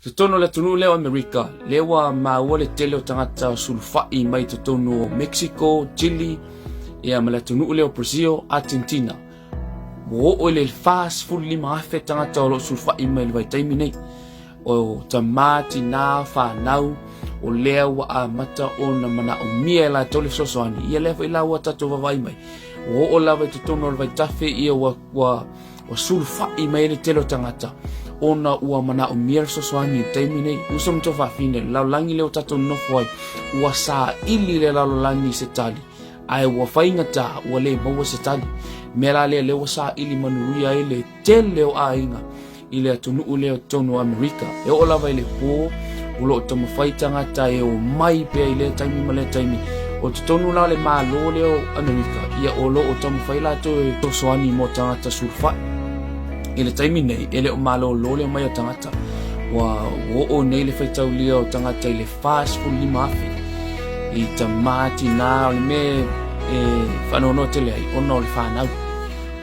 Totonu o le atunuu lea o Amerika, lea ua maua le tele o tagata sulufai mai totonu o Mexico, Chile, ia ma le atunuu lea o Brazil, Argentina. Ua oo i le 45,000 tagata o lo o sulufai mai i le vaitaimi nei. O tamā, tinā, whānau, o lea ua amata ona manaomia e latou le fesoasoani. Ia lea foi la ua tatou vaavaai mai. Ua oo lava i totonu o le vaitafe, ia ua, ua, ua sulufai mai ai le tele o tagata ona ua manaomia le fesoasoani i le taimi nei. Uso ma tuafafine, le lalolagi lea ua tatou nonofo ai, ua saili le lalolagi i se tali, ae ua faigata ua le maua se tali. Mea la lea, lea ua saili manuia ai le tele o aiga i le atunuu lea o totonu o Amerika. E oo lava i le pō, o lo o taumafai tagata e omai pea i lea taimi ma lea taimi. O totonu la o le Malo lea o Amerika, ia o lo o taumafai latou e fesoasoani mo tagata sulufai. I le taimi nei, e le o malolo le omai o tagata. Ua oo nei le faitaulia o tagata i le 45,000 i tamā tinā o le mea e faanoanoa tele ai ona o le whānau.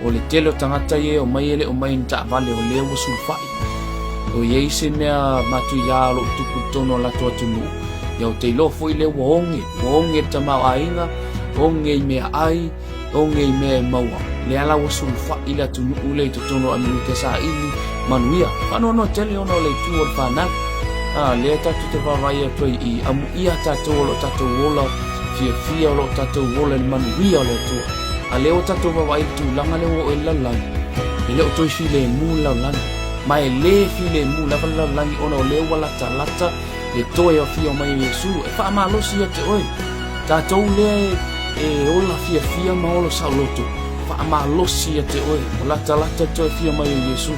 O le tele o tagata ia e omai e le omai i ni taavale o lea ua sulufai. O i ai se mea matuiā o lo o tupu i totonu o latou atunuu, ia ou te iloa foi lea ua oge, ua oge le tamaoaiga, oge i meaai, oge i mea e maua. Lea la ua sulufai le atunuu lea i totonu o Amerika e saili manuia. Faanoanoa tele ona o le itu o le fanau. A, lea tatou te vaavaai atu ai i amuia tatou o lo o tatou ola fiafia, o lo o tatou ola i le manuia o le Atua. A lea ua tatou vaavaai i le tulaga lea ua oo i le lalolagi, e le o toe filemu le lalolagi. Ma e le filemu lava le lalolagi ona o lea ua latalata le toe afio mai o Iesu. E faamalosi ia te oe, tatou lea e ola fiafia ma ola saoloto, faamalosi ia te oe, ua latalata le toe afio mai o Iesu.